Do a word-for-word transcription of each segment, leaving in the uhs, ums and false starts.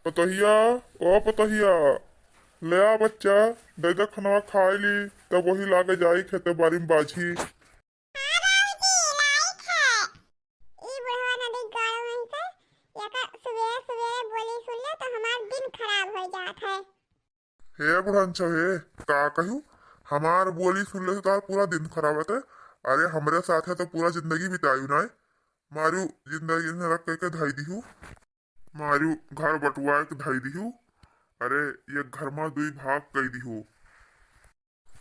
पतोहिया, ओ पतोहिया, ले आ बच्चा, दे दे खनवा खाए ली, तब वही लागे जाई खेते बारी में बाझी। हाँ बाबूजी, लाइक है। ई बुढ़वा नदी गाड़ो नहीं से, एकर सुबेरे सुबेरे बोली सुन ले तो हमार दिन खराब हो जात है। हे बुढ़नछो हे, का कहू, हमार बोली सुन ले तो तोहार पूरा दिन खराब होते। अरे हमरे साथे तो पूरा जिंदगी बितायू ना, मारू जिंदगी नरक करके धई दिहू, मारू घर बटुआ के धई दिहू। अरे ये घर में दुई भाग कई दिहू।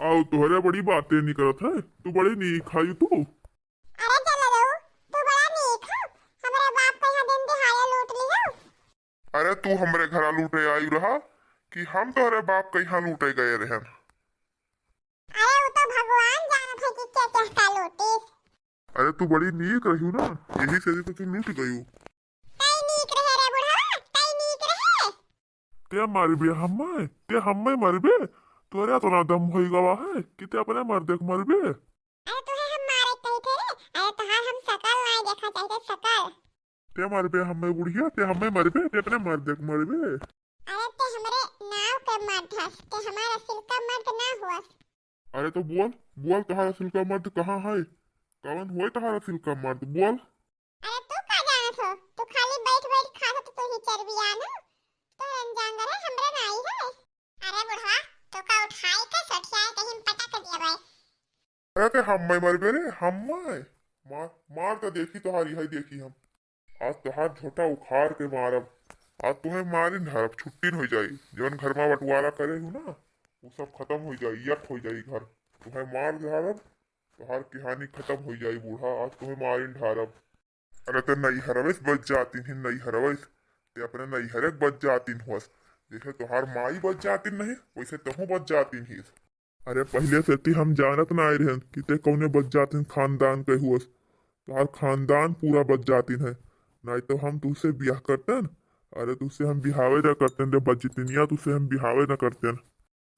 आओ तोहरे बड़ी बातें नहीं करत है, तू बड़ी नहीं खायू तू। अरे चल जाऊ, तू बड़ा नहीं खा, हमारे बाप का यहाँ दिन दिहाड़े लूट लियो। अरे तू हमरे घरा लूटे आयु रहा कि हम तोहरे बाप के यहाँ लूटे गए रहन? अरे वो तो भगवान जानत है कि क्या क्या का लूटिस। अरे तू बड़ी नीक रही ना, यही से तो तू लूट गयू। तई नीक रहे रे बुढ़वा, तई नीक रहे। ते मरबे हम्मे, ते हम्मे मरबे? तोरे इतना दम होई गवा है कि ते अपने मर्दे के मरबे? अरे तुहे हम मारे कही थे रे, अरे तोहार हम शकल नाई देखा चाहिए, शकल। ते मरबे हम्मे बुढ़िया, ते हम्मे मरबे, ते अपने मर्दे के मरबे। अरे ते हमरे नाव के मर्द हस, ते हमार असिल का मर्द ना हुअस। अरे तो बोल, बोल तोहार असिल का मर्द कहाँ है? कौन होए तोहार असिल का मर्द? बोल। अरे तू का जानत हो? तू खाली बैठ बैठ खात हो तो तू ही चर्बियान हो। तो रंजांगर है, हमरे नाई है। अरे बुढ़वा, तो का उठाई के सठियाए कहीं पटक दिया भाई। अरे ते हम्मे मरबे रे, हम्मे। मार, मार तो देखी तोहारी है, देखी हम। आज तोहार झोटा उखाड़ के मारब। आज तुम्हें मारिन धारब, छुट्टिन हो जाई। जवन घर में बंटवारा करे हो ना, वो सब खत्म हो जाई, यक हो जाई घर। तुम्हें मार धारब, तोहार कहानी खत्म हो जाई बूढ़ा। आज तुम्हें मारिन धारब। अरे ते नैहरवे से बच जातिन ही, नैहरवे से। ते अपने नैहरे के बच जातिन हुअस। जैसे तोहार माई बच जातिन नहीं, वैसे तहूँ बच जातिन ही। अरे पहिले से ती हम जानत ना आए रहन कि ते कौने बच जातिन खानदान के हुअस। तोहार खानदान पूरा बच जातिन है, नहीं तो हम तुझसे ब्याह करतन। अरे तुझसे हम बिहावे ना करतन रे बच जितिनिया, तुझसे हम बिहावे ना करतन।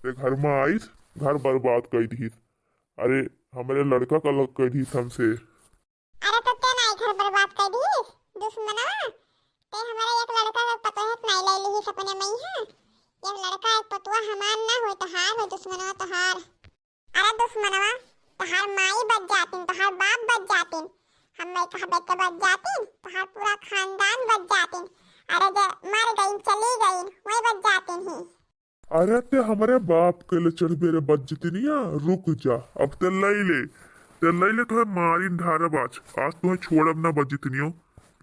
ते घर में आइस, घर बर्बाद कर दीस। अरे हमरे लड़का का अलग कर दीस हमसे। अरे तो ते नाई घर बर्बाद कर दीस दुश्मनवा। ते हमारे एक लड़का के पतोह के नाई ले लिहिस अपने मइहाँ। एक लड़का एक पतोह हमार ना होई, तोहार होई दुश्मनवा तोहार। अरे दुश्मनवा, तोहार माई बच जातिन, तोहार बाप बच जातिन। हम नहीं कहबे के बच जातिन, तोहार पूरा खानदान बच जातिन। अरे जे मर गईन, चली गईन, वही बच जातिन ही। अरे ते हमरे बाप के ले चढ़बे रे बच जितिनिया, रुक जा, अब ते लई ले, ते लई ले, तोहे मारिन ढारब आज, आज तोहे छोड़ब ना बच जितिनियो,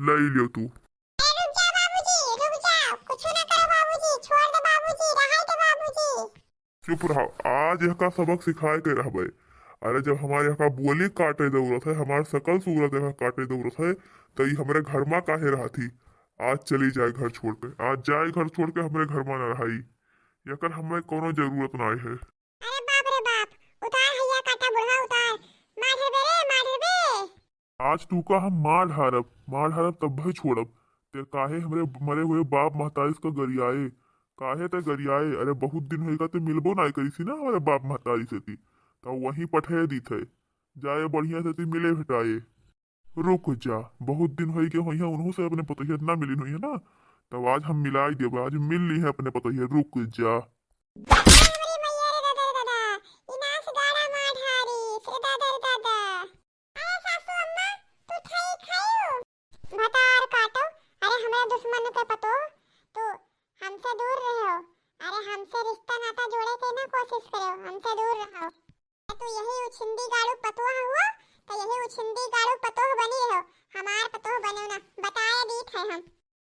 लई लियो तू। ए, रुक जा बाबूजी, रुक जा, कुछ ना करो बाबूजी, छोड़ दे बाबूजी, रहाई दे बाबूजी। चुप रहा, आज यहका सबक सिखाए के रहबे। अरे जब हमारे यहका बोली काटे दौरत है, हमार सकल सूरत यहका काटे दौरत है, तो ई हमरे घर मा काहे रहत ही? आज चली जाए घर छोड़ के, आज जाए घर छोड़ के, हमरे घर मा ना रहाई। यकर हमें कोनो जरूरत ना है। अरे बाप रे बाप, उतार हैया काटा बुढ़वा उतार, मार हेबे रे, मार हेबे। आज तू का हम मार हारब, मार हारब तब भी छोड़ब। ते काहे हमरे मरे हुए बाप महतारी से गरियाए, काहे ते गरियाए? अरे बहुत दिन होइगा ते मिलबो नाई करीसी ना हमरे बाप महतारी से ती, तो वहीं पठे दीत है, जाए बढ़िया से ती मिले भेटाए। रुक जा, बहुत दिन होई गए होइहैं उन्हों से अपने पतोहिया ना मिलिन होइहैं ना, तब आज हम मिलाई देब, आज मिल ली है अपने पतोहिया, रुक जा। अरे हमरे मैया रे दादा रे दादा, ई नास गाड़ा मार हारी, रे दादा रे दादा। अरे सासू अम्मा, तू थाई खायू? भतार काटो, अरे हमरा दुश्मन के पतोह, तू हमसे दूर रहो, अरे हमसे रिश्ता नाता जोड़े के ना कोशिश करो, हमसे दूर रहो। तू यही उछिंदी गाड़ू पतोह हुआ, तो यही उछिंदी गाड़ू पतोह बनी रहो, हमार पतोह बनो ना, बताए दीत है हम।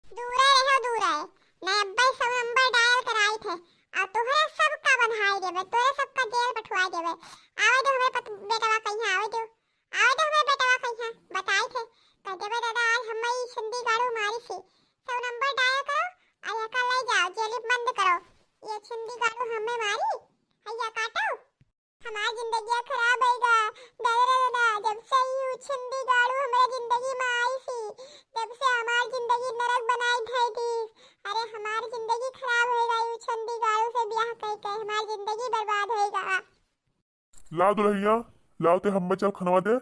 दूरे रहो, दूरे, मैं अब्बे सौ नंबर डायल कराई थे, और तोहरे सबका बंधाई देवे, तोहरे सबका जेल पठवाई देवे। आवे दो हमरे पत-, बेटवा कहिया आवे दो, आवे दो हमरे बेटवा कहिया, बताई थे, कह देवे दादा आज हम ई उछिंदी गाड़ू मारी सी, सौ नंबर डायल करो, और यहाँ का ले जाओ, जेल बंद करो, ये उछिंदी गाड़ू हमें मारी, हैया काटो। हमार जिंदगिया खराब होइगा। दादा रे दादा, जब से ई उछिंदी गाड़ू हमरा जिंदगी में आई सी, तब से हमार जिंदगी नरक बनाई धई दीस। अरे हमार जिंदगी खराब होइगा, ई उछिंदी गाड़ू से ब्याह कई के हमार जिंदगी बर्बाद होइगा। ला दुल्हनिया, लाओ ते हम्मे चल खनवा दे,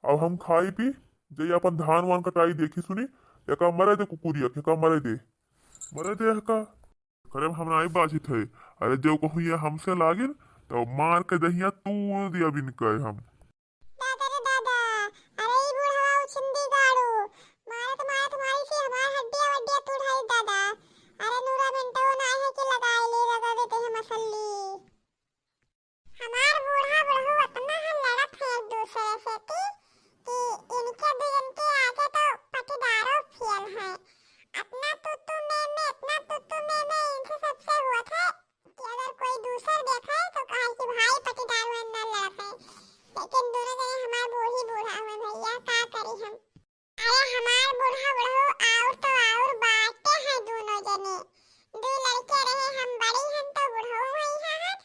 अब हम खाई पी, जई अपन धान वान कटाई देखी सुनी, एका मरे दे कुकुरिया के, एका मरे दे। मरे दे एहका। अरे हम नाहीं बाजित है, अरे जो कहूँ ये हमसे लागिन, तो मार के दहिया तूर दिया बिन कहे हम। दादा रे दादा, अरे ई बुढ़वा उछिंदी गाड़ू, मारत मारत मारी से हमार हड्डिया वड्डिया तोड़ाई दादा। अरे नूरा बेंटो ना है कि लगाए ले लगा देते हैं मसल्ली। हमार बूढ़ा बुढ़ऊ अतना है लड़त है एक दूसरे से कि, कि इनके दू जन के आगे तो पटीदारो फेल है। अतना तू तू में में, अतना तू तू में में इनसे सबसे हुआ था। कि अगर कोई दूसर देखे तो कहे कि भाई पटीदार हुए ना लड़त है, लेकिन दोनों जने हमार बूढ़ी बूढ़ा हुए भैया, का करी हम। अरे हमार बूढ़ा बुढ़ऊ और तो और बाटे हैं दोनों जने, दो लड़के रहे, हम बड़ी हन तो बुढ़ऊ हुई है हन,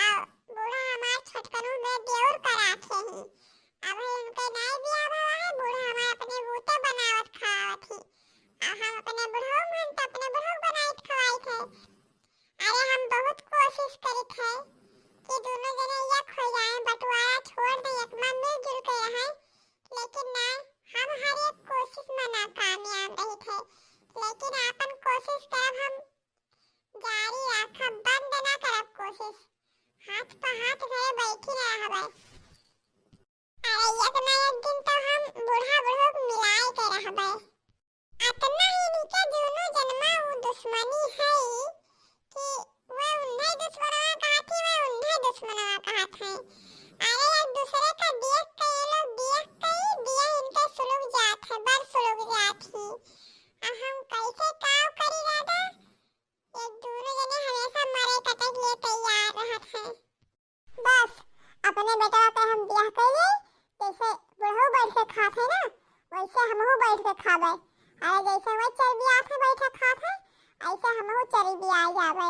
और बूढ़ा हमार छोटकनू में देवर करात है ही। अब है उनके नाई बियाह भवा है, बूढ़ा हमार अपने बूते बनावत खावत ही, और हम अपने बुढ़ऊ हन तो अपने बुढ़ऊ बनाइत खवाइत है। अरे हम बहुत कोशिश करित है कि दोनों जने एक हो जाए, बंटवारा छोड़ दे, एक में मिलजुल के रहे, लेकिन ना, हम हर एक कोशिश में नाकामयाब रहित है, लेकिन आपन कोशिश करब हम जारी रखब, बंद ना करब कोशिश, हाथ पे हाथ धरे बैठी ना रहबे। अरे एक ना एक दिन तो हम बूढ़ा बुढ़ऊ मिलाए के रहबे। अतना ही नीचे दोनों जनमा उ दुश्मनी है कि वे उन्हें दुश्मनवा कहत ही, वे उन्हें दुश्मनवा कहत है। अरे एक दूसरे का देख के ये लोग देख के ही दिया इनके सुलग जात है, बड़ सुलग जात ही। अब हम कैसे काव करी दादा? ये दोनों जने हमेशा मरे कटे के लिए तैयार रहत है। बस, अपने बेटवा के हम बियाह कइले, जैसे बुढ़ऊ बैठ के खात है ना, वैसे हमहू बैठ के खाबे। अरे जैसे वह चरबियात है बैठ के खात है, ऐसे हमहू चरबिया जाबे।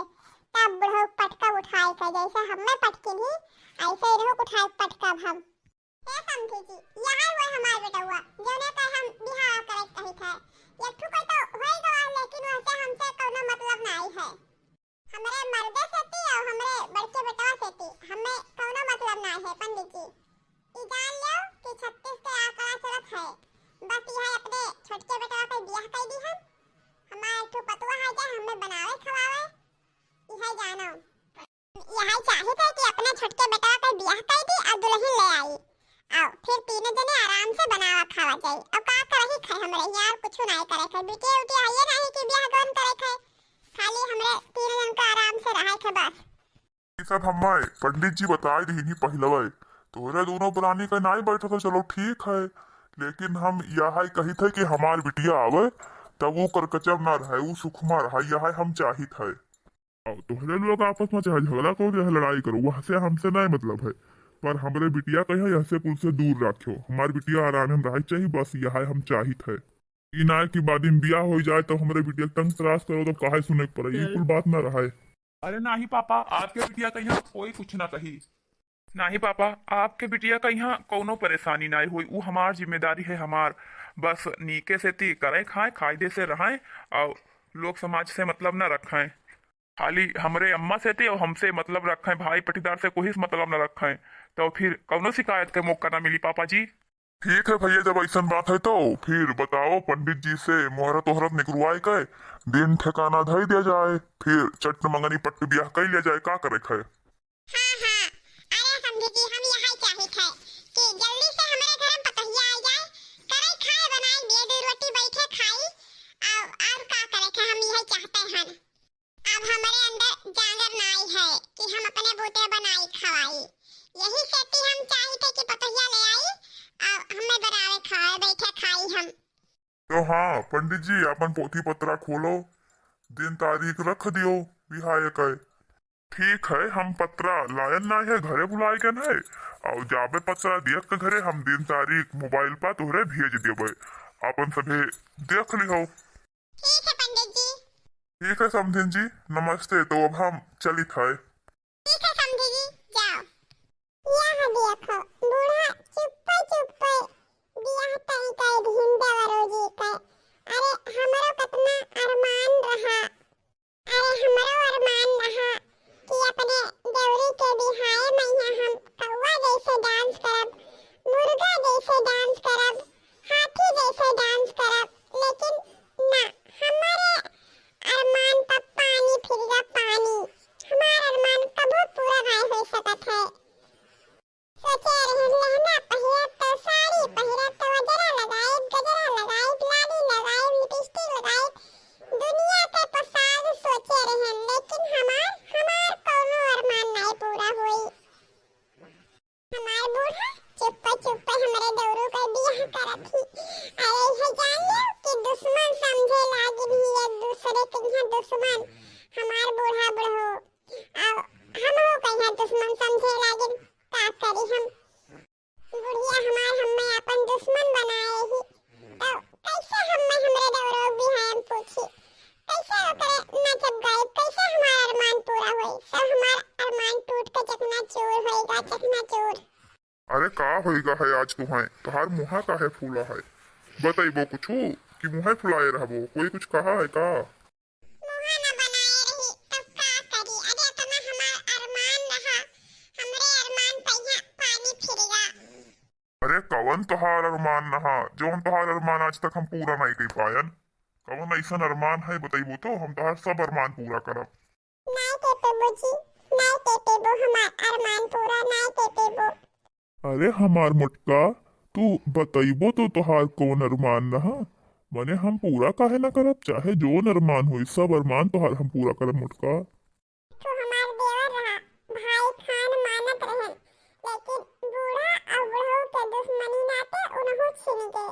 तब बुढ़ऊ पटकब उठाए के, जैसे हमें पटकिन ही, ऐसे इनहू उठाए पटकब हम। ए समधी जी, यही हुए हमार बेटवा, जौने का हम बियाह करे कहित है। एक ठो कोई तो होई गवा, लेकिन वैसे हमसे कौनो मतलब नाई है। हमरे मर्दे सेती और हमरे बड़के बेटवा सेती हमें कौनो मतलब ना है पंडित जी। ई जान लो कि छत्तीस के आंकड़ा चलत है, बस यह अपने छोटके बेटवा के बियाह कर दी हम। हमारे एक ठो पतुआ है जाए, हमें बनावे खवावे, यह जानो। यह चाहित है कि अपने छोटके बेटवा के बियाह कर दी और दुल्हन ले आई, और फिर तीनों जने आराम से बनावा खावा जाई। और का करही खाए हमरे यहाँ, और कुछ नहीं करे खाए, बिटिया उटिया है ये नहीं कि बियाह गवन करे खाए। खाली हमरे तीन जन का आराम से रहे के बस। ई सब हम्मे पंडित जी बताए दिहिन ही पहिलवे। तोहरे दोनों प्राणी के नाई बैठत है, चलो ठीक है, लेकिन हम यह कहित है कि हमार बिटिया आवे, तब वो करकचब ना रहे, वो सुखमा रहे, यह हम चाहित है। अब तोहरे लोग आपस में चाहे झगड़ा करो, चाहे लड़ाई करो, वह से हमसे नाई मतलब है, पर हमरे बिटिया कहिया यह से कुल से दूर रखियो। हमार बिटिया आराम में रहे चाहिए, बस यह हम चाहित है। ई ना कि बाद में बियाह हो जाए तो हमरे बिटिया के तंग तरास करो, तब काहे सुने के पड़े, ई कुल बात ना रहे। अरे नाही पापा, आपके बिटिया के यहाँ कोई कुछ ना कही। नाही पापा, आपके बिटिया के यहाँ कौनो परेशानी नाही होई, उ हमार जिम्मेदारी है हमार। बस नीके से ती करे खाए, कायदे से रहे और लोग समाज से मतलब ना रखे। खाली हमरे अम्मा से ती और हमसे मतलब रखे, भाई पटीदार से कोई से मतलब ना रखे, तो फिर कौनो शिकायत के मौका ना मिली पापा जी। ठीक है भैया, जब ऐसन बात है तो फिर बताओ पंडित जी से मोहरत ओहरत निकरवाए के दिन ठिकाना धई दिया जाए, फिर चट मंगनी पट्ट बियाह कर लिया जाए, का करे के है? हाँ, हाँ, अरे समधी जी, हम यही चाहित है कि जल्दी से हमरे घर में पतोहिया आ जाए, करे खाए बनाए, दे दो रोटी बैठे खाई, और, और का करे के, हम यही चाहते हैं। अब हमरे अंदर जांगर नाई है कि हम अपने बूते बनाई खवाई। यही सेती हम चाहित है कि पतोहिया ले आई और हमें बनावे खवाए, बैठे खाई हम। तो हाँ, पंडित जी, आपन पोथी पत्रा खोलो, दिन तारीख रख दियो बिहाय के। ठीक है, हम पत्रा लायन नाई है, घरे बुलाए गन है, और जाबे पत्रा दियक के घरे हम दिन तारीख मोबाइल पर तोहरे भेज देबे, आपन सभे देख लिहो। ठीक है पंडित जी। ठीक है समधिन जी, नमस्ते। तो अब हम चलित है। ठीक है समधी जी, जाओ। यह देखो, बूढ़ा चुप्पे चुप्पे बियाह तय कर दिहिन देवरो जी के। अरे हमरो कितना अरमान रहा, अरे हमरो अरमान रहा कि अपने देवरी के बिहाए मइया हम कौआ जैसे डांस करब, मुर्गा जैसे डांस करब, हाथी जैसे डांस करब, लेकिन ना, हमारे अरमान पर पानी फिर यहाँ दुश्मन हमार बूढ़ा बुढ़ऊ, अब हम हो कहीं दुश्मन समझे लागिन, का करी हम? बुढ़िया हमार हमें अपन दुश्मन बनाए ही, तो कैसे हमें हमरे देवरों भी है हम पूछी, कैसे ओकरे नचब गायब, कैसे हमार अरमान पूरा होई? सब हमार अरमान टूट के चकनाचूर होइगा, चकनाचूर। अरे का होइगा है आज तुहाय? तोहार मुँहा काहे फूला है? बतइबो कुछु कि मुँहे फुलाए रहबो? कोई कुछ कहा है का? मुँहा न बनाए रही तब का करी? अरे इतना हमार अरमान रहा, हमरे अरमान पहिया पानी फिरिया। अरे कवन तोहार अरमान रहा, जौन तोहार अरमान आज तक हम पूरा नाई कइ पायन? कवन अइसन अरमान है बतइबो तो हम तोहार सब अरमान पूरा करब। नाई के पेबो जी, नाई के पेबो हमार अरमान पूरा, नाई के पेबो। अरे हमार मोटका, तू बतइबो तो तोहार कौन अरमान रहा? मने हम पूरा काहे ना करब? चाहे जौन अरमान होई, सब अरमान तोहार हम पूरा करब मोटका। तू हमार देवर रहा, भाई खान मानत रहे, लेकिन बूढ़ा और बुढ़ऊ के दुश्मनी नाते उनहू छिन के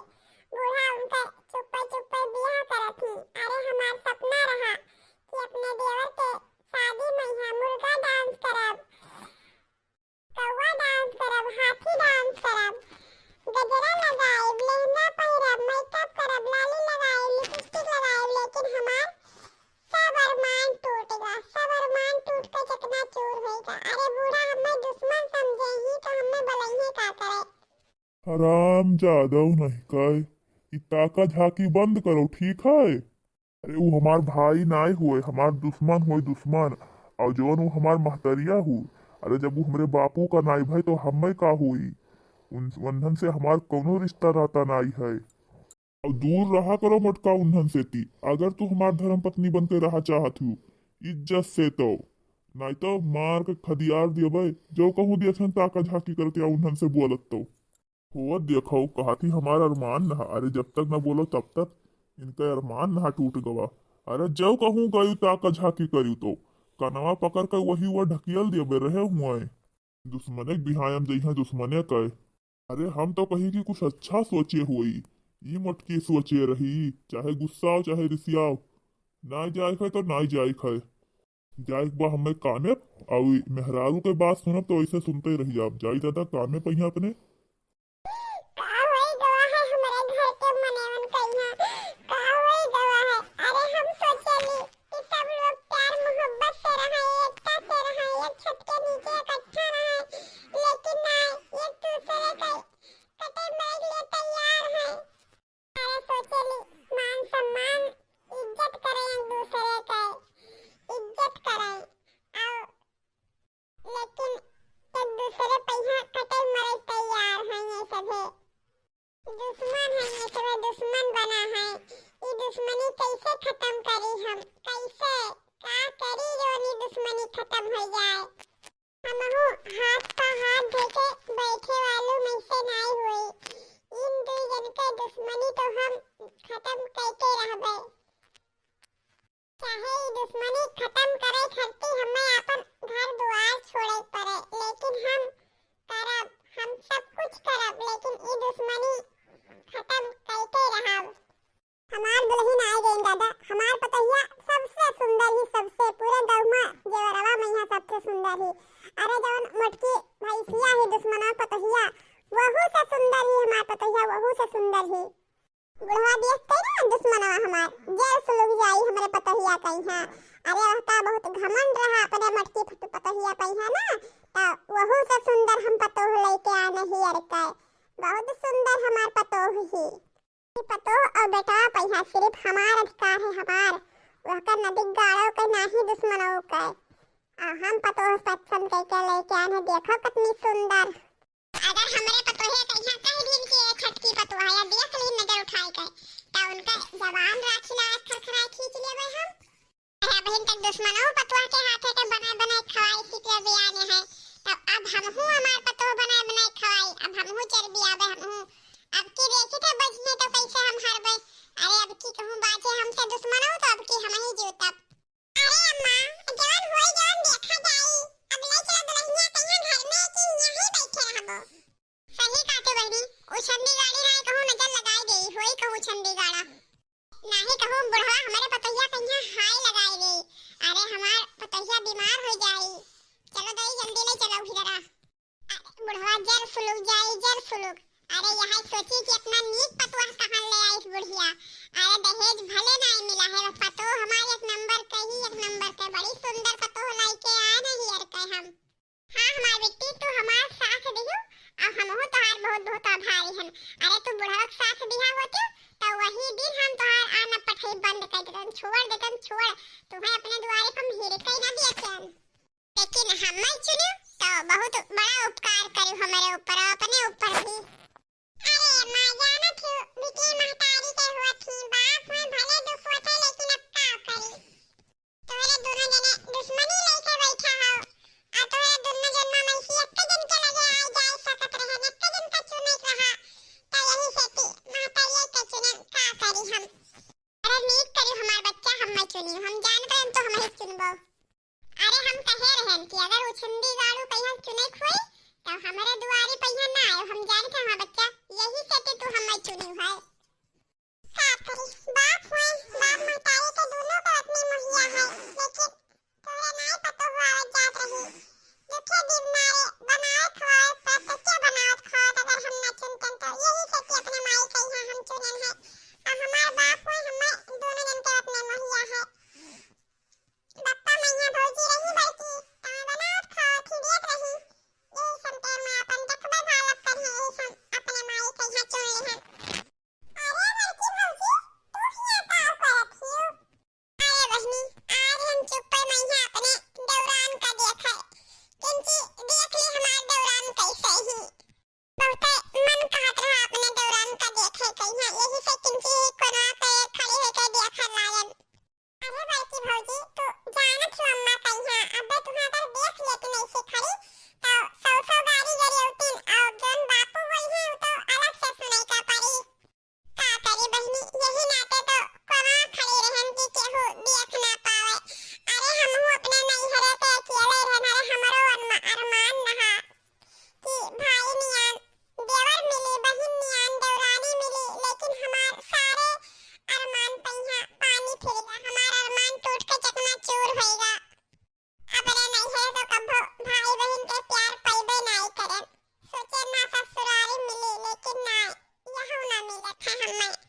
बूढ़ा उनकर चुप्पे चुप्पे बियाह करत ही। अरे हमार सपना रहा कि अपने देवर के शादी में यहाँ मुर्गा डांस करब, कौवा डांस करब, हाथी डांस करब, गजरा लगाइब, लहंगा पहिरब, मेकअप करब, लाली लगाइब, लिपस्टिक लगाइब, लेकिन हमार सब अरमान टूट गा, सब अरमान टूट के चकनाचूर होइगा। अरे बूढ़ा हमें दुश्मन समझे ही तो हमें बलइहे का करे? हराम जादव नहीं कहे, ई ताका झाकी बंद करो, ठीक है? अरे उ हमार भाई नाय होए, हमार दुश्मन होए दुश्मन। और जौन उ हमार महतरिया हु, अरे जब उ हमरे बापू का नाई भए तो हमें का होई? उन उन्हन से हमार कौनो रिश्ता नाता नाई है। और दूर रहा करो मोटका उन्हन से ती। अगर तू हमार धर्म पत्नी बन के रहा चाहत हु इज्जत से तो, नाई तो मार के खदियार दियबे। जो कहूँ देखन ताका झाकी करके आ उन्हन से बोलत तो। होत देखो, कहती हमार अरमान नहा। अरे जब तक न बोलो तब तक इनका अरमान नहा टूट गवा। अरे जब कहूँ गयू ताका झाकी करू तो कनवा पकड़ कर वही हुआ ढकियल दियबे रहे हुए। दुश्मने के बिहायम जइहा दुश्मने कहे। अरे हम तो कही कि कुछ अच्छा सोचे हुई, ई मोटकी सोचे रही, चाहे गुस्साओ चाहे रिसियाओ, ना जाए खाए तो ना जाए खाए। जाए के बा हमें कामे, और ई मेहरारू के बात सुनब तो ऐसे सुनते रह जाब। जाई दादा कामे पहिया अपने। का होई गवा है हमरे घर के मनेवन कइहाँ? का होई गवा है? अरे हम सोचेली कि सब लोग प्यार मोहब्बत से रहे, एकता से रहे, एक छत के नीचे इकट्ठा रहे, लेकिन ना, एक दूसरे के कटे मरे के लिए तैयार है। अरे सोचेली मान सम्मान, इज्जत करें एक दूसरे के, इज्जत करें। और लेकिन एक दूसरे पहिया कटे मरे तैयार हैं ये सभे। दुश्मन हैं ये सभे, दुश्मन बना है। ई दुश्मनी कैसे खत्म करी हम? कैसे? का करी जौन ई दुश्मनी खत्म हो जाए? हमहू हाथ पा हाथ धइके बैठे वालू में से नाई होई। इन दुई जन के दुश्मनी तो हम खत्म करके रहबे। चाहे ई दुश्मनी खत्म करे खातिर हमें आपन घर दुआर छोड़े पड़े, लेकिन हम करब, हम सब कुछ करब, लेकिन ई दुश्मनी खत्म करके रहब। हमार दुल्हन आ गई दादा, हमार पतोहिया सबसे सुंदर ही, सबसे पूरे गाँव में जेवरवा में यहाँ सबसे सुंदर ही। अरे जौन मोटकी भैंसिया ही दुश्मना पतोहिया, वहू से सुंदर ही हमार पतोहिया, वहू से सुंदर ही। बुढ़वा देखते ना दुश्मनवा हमार, जेल सुलग जाई हमरे पतोहिया कइहाँ। अरे वहका बहुत घमंड रहा अपने मोटकी फट-, पतोहिया कइहाँ ना, तो वहू से सुंदर हम पतोह लेके आने ही अरके। बहुत सुंदर हमार पतोह ही। ई पतोह और बेटवा पहिया सिर्फ हमार अधिकार है, हमार। वहकर नदी गाड़ो के नाही दुश्मनों के। आ हम पतोह पसंद करके लेके आने, देखो कितनी सुंदर। अगर हमरे पतोहे कहिया कह दिन कि ए छटकी पतोह या देख ली नजर उठाए के, त उनका जबान राखी लायक खरखराए खींच लेबे हम। अरे बहिन तक दुश्मनों पतोह के हाथे के बनाए बनाए खवाई सीख ले बियाने है, तब अब हमहू हमार पतोह बनाए बनाए खवाई, अब हमहू चरबी आवे हमहू। अब की देखी थे बजने तो कैसे हम हारबे। अरे अब की कहूँ बाजे हमसे दुश्मनों तो अब की हम ही जीतब। अरे अम्मा, जवन होई जवन देखा जाई। अब ले चला दुल्हनिया कहिया घर में कि यहीं बैठे रहबो। सही कहते बहिनी, उ छंदी गाड़ी ना कहूँ नजर लगाई देई, होई कहूँ छंदी गाड़ा। नाही कहूँ बुढ़वा हमरे पतोहिया कहिया हाय बीमार होइ जाई। चलो दाई, जल्दी लइ चलो उही तरह। अरे बुढ़वा जर सुलुक जाई, जर सुलुक। अरे यहै सोची कि अपना नीक पतोह कहाँ ले आइस बुढ़िया। अरे दहेज भले नाहीं मिला है, बस पतोह हमार एक नंबर के ही एक नंबर के, बड़ी सुंदर पतोह लाइके आए नहीं यार के हम। हाँ हमार बेटी, तू हमार साथ दिहू, अब हमहू तोहार बहुत बहुत आभारी हन। अरे तू बुढ़वा के साथ दिहा होती, तो वही दिन हम तोहार आना पठई बंद कर देतन, छोड़ देतन, छोड़। तुम्हें अपने दुआरे हम हिरकई ना दिया चैन। लेकिन हम्मै चुनिउ तो बहुत बड़ा उपकार करिउ हमरे ऊपर, अपने ऊपर भी। अरे माँ, जानत हिउ, बिटिया महतारी के होत ही, बाप हुए भले दुख होत है, लेकिन अब का करी? तोहरे दोनों जने दुश्मनी लेके बैठा हो, और तोहरे दोनों जन्मा में से एक जन के लगे आए जाए सकत रहे, एक जन का चुने रहा, तो यही से कि महतारिये के चुने, का करी हम? अरे नीक करिउ हमार बच्चा, हम्मै चुनिउ, हम जानत रहन तो हमही चुनबो। अरे हम कहे रहन कि अगर उछुंदी गाड़ू कहिया चुने के होई, तो हमरे दुआरी पहिया ना आयो। हम जानित है, हाँ बच्चा, यही से कि तू हम्मै चुनिउ है। का करी, बाप हुए, बाप महतारी के दोनों के अपनी मोहिया है, लेकिन तोहरे नाई पतोह आवत जात रही। दुखे दिन मारे बनाए खवाए पर कच्चे बनावत खवावत अगर हम ना चुनतन तो यही से कि अपने माई कहिया हम चुनन है। और हमार बाप हुए, हम्मै दोनों जन के अपने मोहिया है। बप्पा मइया भौजी रही बड़की, तउन बनावत खावत ही देत रही। यही सब टेम में अपन देखबे भालत करिहैं, यही सब अपने माई कहिया चुन लिहन। अरे बड़की भौजी, तू हियाँ का करत हियो? अरे बहिनी, आज हम चुप्पे मइया अपने दौरान का देखै, किंची देख ले हमार दौरान कैसे ही। बहुते मन कहत रहा अपने दौरान का देखे कहिया, यही से किंची ही कोना पे खड़ी होके देखन लागन। अरे बड़की भौजी, तू जानत हो अम्मा कहिया, अबे तुहाँ अगर देख लेती ऐसे खड़ी, तो सौ सौ गारी गरियौतीन, और जौन बापू बोलिहैं, उ तो अलग से सुनई का पड़ी। का करी बहिनी, यही नाते तो कोना खड़ी रहन कि केहू देख ना पावे। अरे हमहू अपने नैहरे के अकेले रहन, अरे हमरो अरमा-, अरमान रहा कि भाई नियान देवर मिली, बहिन नियान देवरानी मिली, लेकिन हमार सारे अरमान पइहा पानी फिर गा, हमार अरमान टूट के चकनाचूर होइगा। अपने नैहर तो कब्बो भाई बहिन के प्यार पइबे नाई करेन। सोचे ना ससुरारी मिली, लेकिन ना, यहू ना मिलत है हमें।